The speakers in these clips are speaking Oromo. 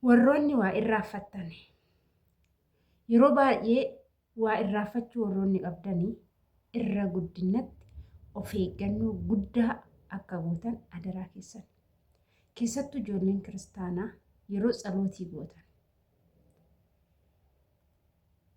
Warroonni waa irraanfattan yeroo baay'ee waa irraanfachuu warroonni qabdanii irra guddinnatti of eeggannoo guddaa akka gootan adaraa keessan. Keessattuu ijoolleen kiristaanaa yeroo tsalootii gootan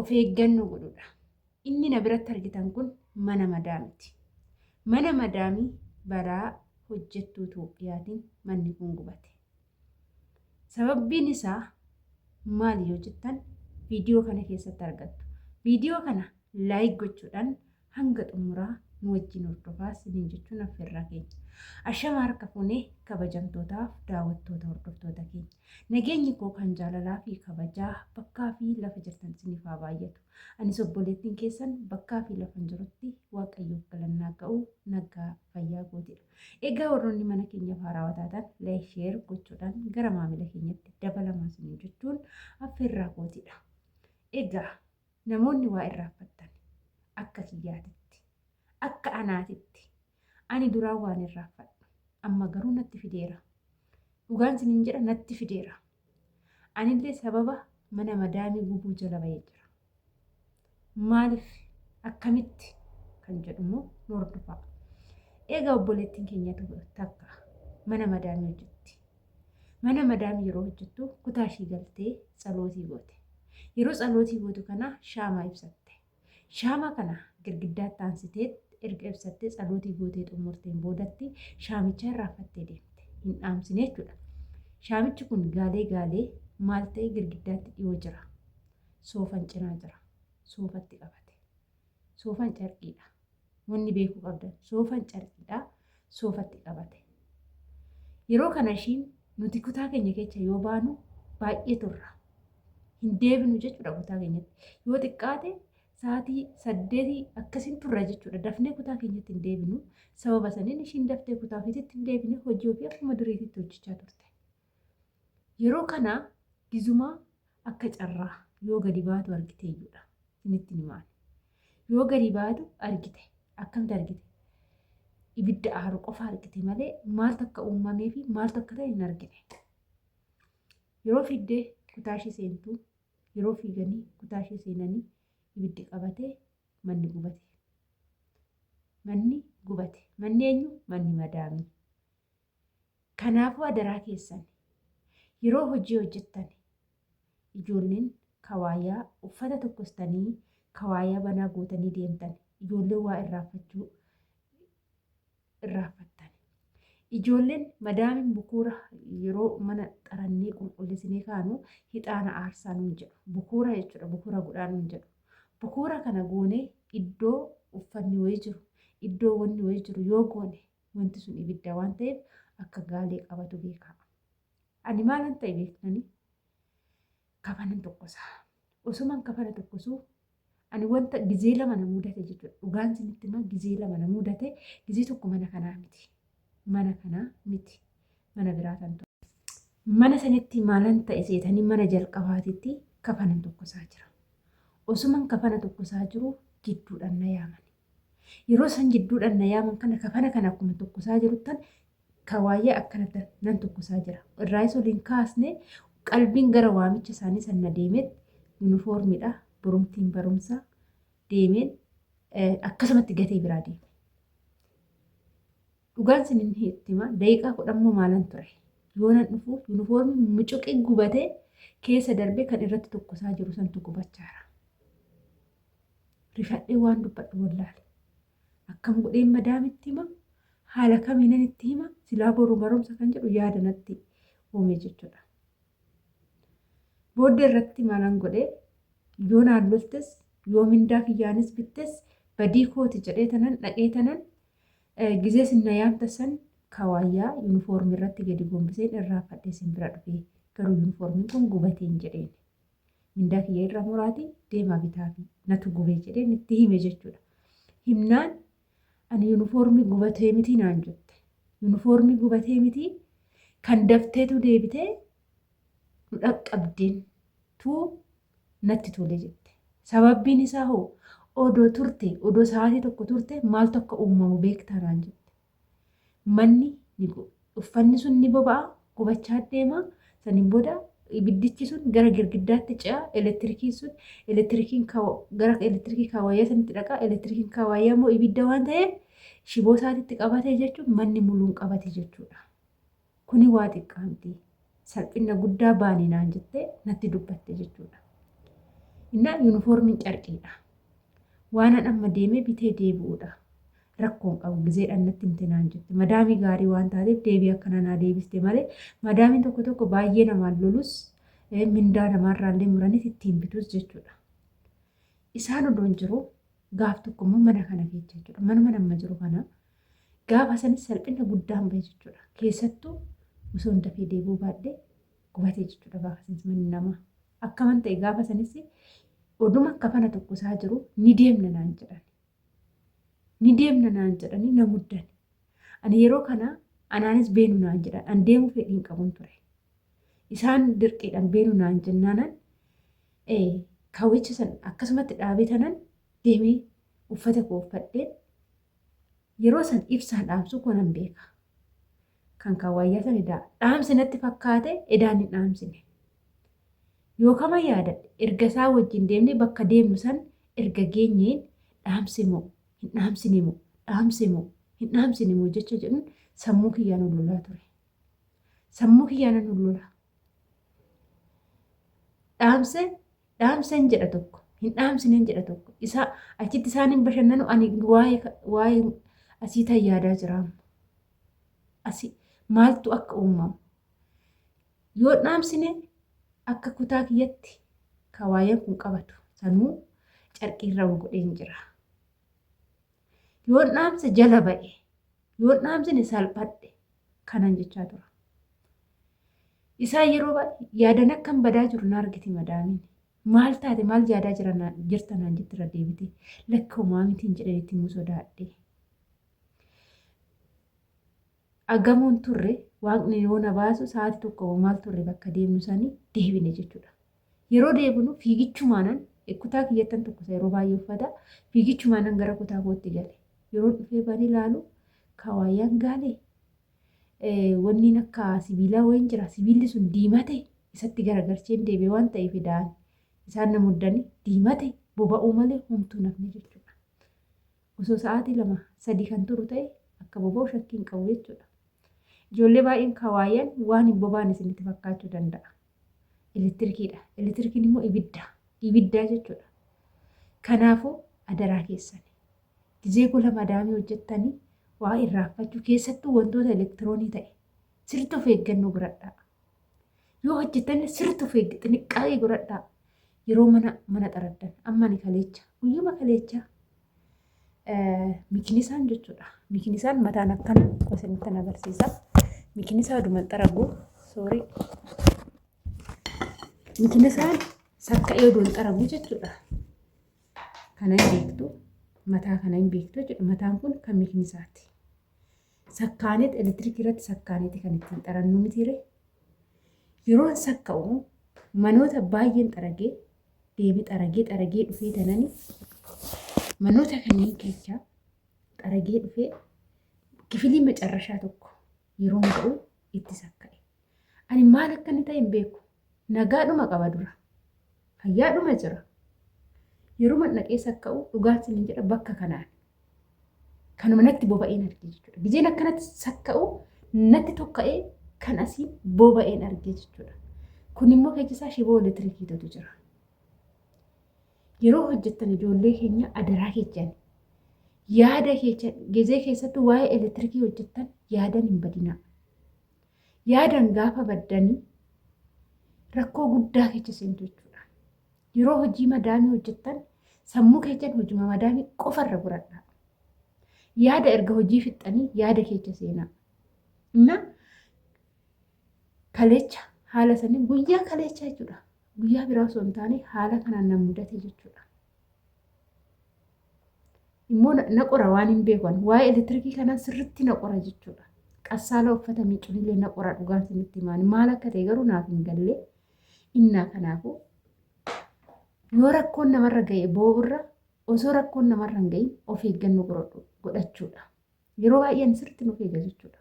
of eeggannoo godhudha. Inni na biratti argitan kun mana madaamiti. Mana madaamii balaa hojjettuu Itoophiyaatiin manni kun gubate. Sababbiin isaa maali yoo jettan viidiyoo kana keessatti argattu. Viidiyoo kana like gochuudhaan hanga xumuraa nu wajjin hordofaa isiniin jechuun affeerraa keenya. Ashama harka fuunee kabajamtootaaf daawwattoota hordoftoota keenya. Nageenyi koo kan jaalalaa fi kabajaa bakkaa fi lafa jirtan isiniif haa baay'atu. Anis obboleettiin keessan bakkaa fi lafan jirutti Waaqayyoof galannaa ga'u nagaa fayyaa kootidha. Egaa warroonni mana keenyaaf haarawaa taatan like share gochuudhaan gara maamila keenyatti dabalamaa isiniin jechuun affeerraa kootidha. Egaa namoonni waa irraanfattan akka kiyyaatitti akka anaatitti ani duraan waan irraanfadhu amma garuu natti fideera. Dhugaan isiniin jedha natti fideera. Anillee sababa mana madaamii gubuu jala bahee jira. Maaliif akkamitti kan jedhu immoo nu hordofaa. Egaa obboleettiin keenya takka mana madaamii hojjetti. Mana madaamii yeroo hojjettu kutaa ishii galtee tsalootii goote. Yeroo tsalootii gootu kana shaamaa ibsatte. Shaamaa kana girgiddaatti aansitee erga ibsattee tsalootii gootee xumurteen boodatti shaamicha irraanfattee deemte. Hin dhaamsine jechuudha. Shaamichi kun gaalee gaalee maal ta'e girgiddaatti dhiyoo jira. Soofan cinaa jira. Soofatti qabate. Soofan carqiidha. Wanni beekuu qabdan soofan carqiidha. Soofatti qabate. Yeroo kana ishiin nuti kutaa keenya keessa yoo baanu baay'ee turra. Hin deebinu jechuudha kutaa keenyatti. Yoo xiqqaate sa'aatii 8 akkasiin turra jechuudha. Dafnee kutaa keenyatti hin deebinu. Sababa saniin ishiin daftee kutaa ofiitti hin deebine hojii ofii akkuma duriititti hojjechaa turte. Yeroo kana gizumaa akka carraa yoo gadi baatu argiteeyyuudha. Isinitti himaan. Yoo gadi baatu argite. Akkamitti argite? Ibidda aaru qofa argite malee maaltu akka uumamee fi maaltu akka ta'e hin argine. Yeroo fiiddee kutaa ishee seentu, yeroo fiiganii kutaa ishee seenanii ibiddi qabatee manni gubate. Manni gubate. Manni eenyu? Manni madaamii. Kanaafuu adaraa keessan yeroo hojii hojjettan ijoolleen kawaayyaa uffata tokkostanii kawaayyaa banaa gootanii deemtan ijoolleen waa irraanfachuu irraanfattan. Ijoolleen madaamiin bukuura yeroo mana xarannee qulqulleessinee kaanu hixaana aarsaa nuun jedhu. Bukuura jechuudha bukuura godhaa nuun jedhu. Bukuura kana goonee iddoo uffanni wayii jiru iddoo wanni wayii jiru yoo goone Wanti sun ibidda waan ta'eef akka gaalee qabatu beekaa. Ani maalan ta'e beektanii? Kafanan tokkosa. Osuman kafana tokkosuu ani wanta gizee lama na mudate jechuudha. Dhugaan isinitti himaa gizee lama na mudate gizee tokko mana kanaa miti. Mana kanaa miti. Mana biraa kan ture. Mana sanitti maalan ta'e seetanii mana jalqabaatitti kafanan tokkosaa jira. Osuman kafana tokkosaa jiru gidduudhaan na yaamani. Yeroo isaan jidduudhaan na yaaman kana kafana kana akkuma tokkosaa jiruttan kawaayyaa akkanatti nan tokkosaa jira. Irraayis ol hin kaasne qalbiin gara waamicha isaanii san na deemeet yuunifoormiidha borumtiin barumsa deemeen akkasumatti gatee biraa deeme. Dhugaan sin hin hima daqiiqaa kudhanmoo maalan ture. Yoo nan dhufu yuunifoormiin mucuqii gubatee keessa darbee kan irratti tokkosaa jiru santu gubachaara. Rifadhee waan dubbadhu wallaale. Akkam godheen madaamitti hima? Haala kamiinan itti hima? Silaa boru barumsa kan jedhu yaada natti uume jechuudha. Booddee irratti maalan godhee yoo naan loltes yoo mindaa kiyyaanis bittes badii kooti jedhee tanan dhaqee tanan gizee sin na yaamta san kawaayyaa yuunifoormii irratti gadi gombiseen irraanfadhee sin bira dhufee garuu yuunifoormiin kun gubateen jedheen. Mindaa kiyya irraa muraatii deemaa bitaafi natu gubee jedheen itti hime jechuudha. Himnaan ani yuunifoormii gubatee miti naan jette. Yuunifoormii gubatee miti kan dafteetu deebitee nu dhaqqabdeen tuu natti tole jette. Sababbiin isaa hoo odoo turte odoo sa'aatii tokko turte maaltu akka uumamu beektaa naan jette. Manni ni uffanni sun ni boba'a gubachaa deema saniin booda Ibiddichi sun gara girgiddaatti ce'a. Elektirikiin sun elektirikiin gara elektirikii kaawwayyaa sanitti dhaqa. Elektirikiin kaawwayyaa immoo ibidda waan ta'eef shiboo isaatitti qabate jechuun manni muluun qabate jechuudha. Kuni waa xiqqaa miti. Salphina guddaa baane naan jettee natti dubbatte jechuudha. Innaa yuunifoormiin carqiidha. Waanan amma deemee bitee deebi'uudha. Rakkoon qabu gizeedhaan natti himte naan jette. Madaamii gaarii waan taateef deebii akkana naa deebiste malee madaamiin tokko tokko baay'ee namaan lolus mindaa namaarraallee muranis ittiin bitus jechuudha. Isaan odoon jiru gaaf tokko immoo mana kana keessa jechuudha. Manuma nama jiru kana gaafa sanis salphina guddaan bahe jechuudha. Keessattuu osoo hin dafee deebi'uu baadhee gubate jechuudha gaafa sanis manni namaa. Akkaman ta'e gaafa sanis oduma kafana tokko isaa jiru ni deemna naan jedhan. Ni deemna naan jedhanii na muddan. Ani yeroo kana anaanis beenu naan jedhan. An deemuu fedhii hin qabun ture. Isaan dirqiidhaan beenu naan jennaanan kawicha san akkasumatti dhaabee tanan deemee uffata koo uffadheen yeroo san ibsaan dhaamsuu koo nan beeka. Kan kaawwaayyaa san edaa dhaamse natti fakkaate edaan hin dhaamsine. Yookama yaadadhe erga isaa wajjin deemnee bakka deemnu san erga geenyeen dhaamse moo hin dhaamsine moo dhaamse moo hin dhaamsine moo jecha jedhuun sammuu kiyyaan ol lolaa ture. Sammuu kiyyaan ol lola. Dhaamse dhaamsen jedha tokko hin dhaamsinen jedha tokko isa achitti isaan hin bashannanu ani waa'ee asii tan yaadaa jira amma. Asii maaltu akka uumamu yoo dhaamsine akka kutaa kiyyatti kawaayaan kun qabatu sanuu carqiirra godheen jira. Yoon dhaamse jala ba'e yoon dhaamsine salphadhe kanan jechaa tura. Isaan yeroo baay'ee yaadan akkan badaa jiru na argiti madaamiin. Maal taate maal yaadaa jira jirta naan jetti irra deebite. Lakka homaa mitiin jedheen itti himuu sodaadhe. Agamuun turre waaqni yoo na baasu sa'aatii tokko maal turre bakka deemnu sanii deebine jechuudha. Yeroo deebinu fiigichumaanan kutaa kiyyattan tokko isa yeroo baay'ee uffata fiigichumaanan gara kutaa kootti gale. Yeroo dhufee bani ilaalu kawaayyaan gaale wanniin akka sibiilaa wayiin jira sibiilli sun diimate isatti garagalcheen deebi'e waan ta'eef ida'an isaan na muddanii diimate boba'uu malee homtuu nafne jechuudha. Osoo sa'aatii lama sadii kan turu ta'e akka boba'u shakkii hin qabu jechuudha. Ijoollee baay'een kawaayyaan waan hin boba'an isinitti fakkaachuu danda'a. Elektirikiidha. Elektirikiin immoo ibidda. Ibiddaa jechuudha. Kanaafuu adaraa keessan. Gizee gola madaamii hojjettanii waa irraanfachuu keessattuu wantoota elektiroonii ta'e sirriitti of eeggannoo godhadhaa. Yoo hojjettan sirriitti of eegg xiniqqaaqee godhadhaa. Yeroo mana mana xaraddan amma ani kaleecha guyyuma kaleecha mikinisaan jechuudha. Mikinisaan mataan akkana isinitti agarsiisa. Mikinisaa oduma xaragu soorii. Mikinisaan sakka'ee oduun xaragu jechuudha. Kana hin beektu mataa kana hin beektu jechuudha. Mataan kun kan mikinisaati. Sakkaaneet elektirikii irratti sakkaaneeti kan ittiin xarannu mitiire. Yeroon sakka'u manoota baay'een xaragee deemee xaragee xaragee dhufee tanani manoota kanneen keessaa xaragee dhufee kifilii macarrashaa tokko yeroon ga'u itti sakka'e. Ani maal akka inni ta'e hin beeku. Nagaadhuma qaba dura. Fayyaadhuma jira. Yeruma dhaqee sakka'u dhugaan sinin jedha bakka kanaan. Kanuma natti boba'een argee jechuudha. Gizeen akkanatti sakka'u natti tokka'ee kan asii boba'een argee jechuudha. Kun immoo keessa isaa shiboo elektirikiitutu jira. Yeroo hojjettan ijoollee keenya adaraa keessan yaada keessan gizee keessattuu waa'ee elektirikii hojjettan yaadan hin badinaa. Yaadan gaafa baddanii rakkoo guddaa keessa seentu jechuudha. Yeroo hojii madaamii hojjettan sammuu keessan hojii madaamii qofarra godhadhaa. Yaada erga hojii fixxanii yaada keessa seenaa. Inna kaleecha haala sanii guyyaa kaleecha jechuudha. Guyyaa biraa osoo hin taane haala kanaan na mudate jechuudha. Immoo na qora waan hin beekan waa'ee elektirikii kanaa sirriitti na qora jechuudha. Qassaala uffata miicuunillee na qora dhugaan isinitti himaan maal akka ta'e garuu naaf hin galle. Innaa kanaafuu yoo rakkoon namarra ga'e boo'urra osoo rakkoon namarra hin ga'iin of eeggannoo godhachuudha. Yeroo baay'een sirriitti nuuf eega jechuudha.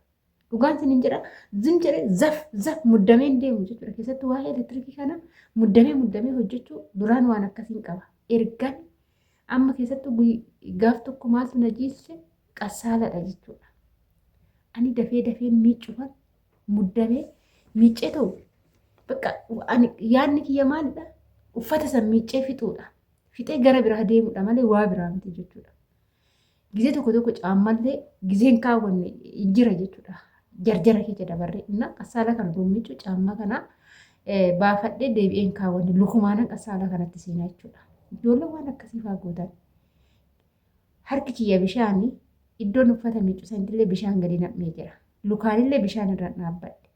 Dhugaan isiniin jedha zim jedhee zaf zaf muddamee hin deemu jechuudha. Keessattuu waa'ee elektirikii kana muddamee muddamee hojjechuu duraan waan akkasiin qaba. Ergan amma keessattuu gaaf tokko maaltu na jiilche qassaaladha jechuudha. Ani dafee dafee miiccufan muddamee miiccee ta'u bakka ani yaadni kiyya maalidha? Uffata san miiccee fixuudha. Fixee gara biraa deemuudha malee waa biraa miti jechuudha. Gizee tokko tokko caammallee gizeen kaawwanne jira jechuudha. Jarjara keessa dabarree inna qassaala kana duummichu caammaa kana baafadhee deebi'een kaawwanne lukumaanan qassaala kanatti seenaa jechuudha. Ijoolleen waan akkasii faa gootan. Harki kiyya bishaanii iddoon uffata miiccu sanillee bishaan gadi nam'ee jira. Lukaanillee bishaan irra dhaabbadhe.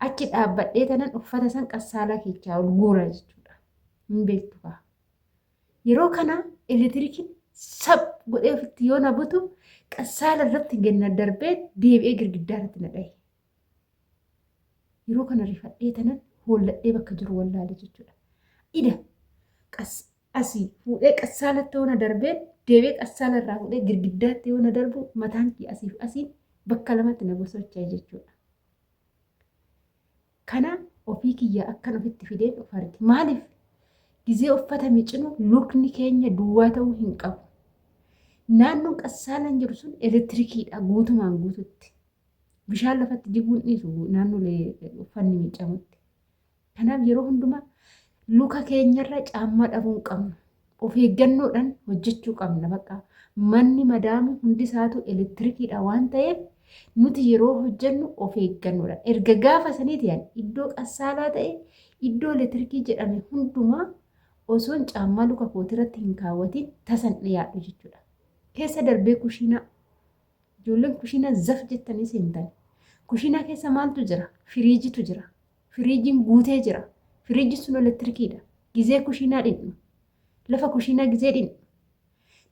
Achi dhaabbadhee tanan uffata san qassaalaa keessaa ol guura jechuudha. Hin beektu kaa. Yeroo kana elektirikiin sab godhee ofitti yoo na butu qassaala irratti ganna darbee deebi'ee girgiddaa irratti na dhahe. Yeroo kana rifadhee tanan hoolladhee bakka jiru wallaale jechuudha. Ida asii fuudhee qassaalatti yoo na darbee deebi'ee qassaala irraa fuudhee girgiddaatti yoo na darbu mataan kiyya asiif asiin bakka lamatti na gosocha'e jechuudha. Kana ofii kiyya akkan ofitti fideen of arge. Maaliif? Gizee uffata miicinu lukni keenya duwwaa ta'uu hin qabu. Naannoon qassaalaan jiru sun elektirikiidha guutumaan guututti. Bishaan lafatti jiguun dhiisu naannolee uffanni miicamutti. Kanaaf yeroo hundumaa luka keenyarra caammaa dhabuu hin qabnu. Of eeggannoodhaan hojjechuu qabna. Bakka manni madaamii hundi isaatu elektirikiidha waan ta'eef nuti yeroo hojjennu of eeggannoodhaan. Erga gaafa saniiti ani iddoo qassaalaa ta'e iddoo elektirikii jedhame hundumaa osoon caammaa luka kootirratti hin kaawwatiin tasan dhiyaadhu jechuudha. Keessa darbee kushiinaa ijoolleen kushiinaa zaf jettanii seentan. Kushiinaa keessa maaltu jira? Firiijitu jira. Firiijiin guutee jira. Firiijiin sun elektirikiidha. Gizee kushiinaa dhinnu. Lafa kushiinaa gizee dhinnu.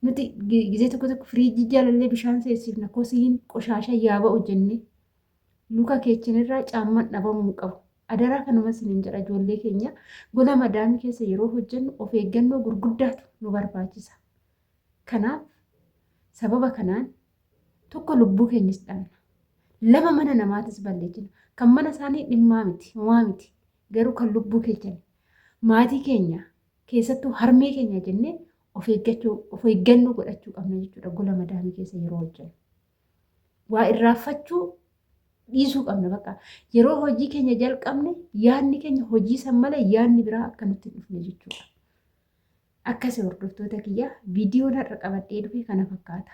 Nuti gizee tokko tokko firiijii jalallee bishaan seensifna. Kosiin qoshaasha yaa ba'u jennee. Luka keechinirraa caamman dhabamuu hin qabu. Adaraa kanuma isiniin jedha ijoollee keenya gola madaamii keessa yeroo hojjennu of eeggannoo gurguddaatu nu barbaachisa. Kanaaf sababa kanaan tokko lubbuu keenyas dhabna. Lama mana namaatis balleessina. Kan mana isaanii dhimmaa miti, homaa miti. Garuu kan lubbuu keenya maatii keenya keessattuu harmee keenya jennee of eeggachuu of eeggannoo godhachuu qabna jechuudha gola madaamii keessa yeroo hojjennu. Waa irraanfachuu dhiisuu qabna bakka yeroo hojii keenya jalqabne yaadni keenya hojii san malee yaadni biraa akka nutti hin dhufne jechuudha. Akkasi hordoftoota kiyya viidiyoon har'a qabadhee dhufe kana fakkaata.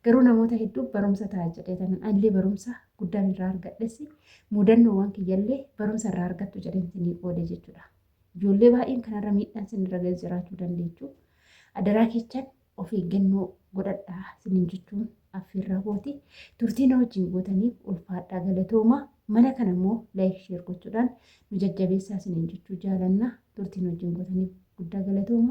Garuu namoota hedduuf barumsa ta'a jedhee tanan anillee barumsa guddaan irraa argadhes mudannoowwan kiyyallee barumsa irraa argattu jedheen isinii qoode jechuudha. Ijoollee baay'een kanarra miidhaan isin irra ga'es jiraachuu dandeechu. Adaraa keechan of eeggannoo godhadhaa isiniin jechuun affeerraa kooti. Turtii na wajjin gootaniif ulfaadhaa galatooma. Mana kana immoo like share gochuudhaan nu jajjabeessaa isiniin jechuu jaalanna. Turtii nu wajjin gootaniif guddaa galatooma.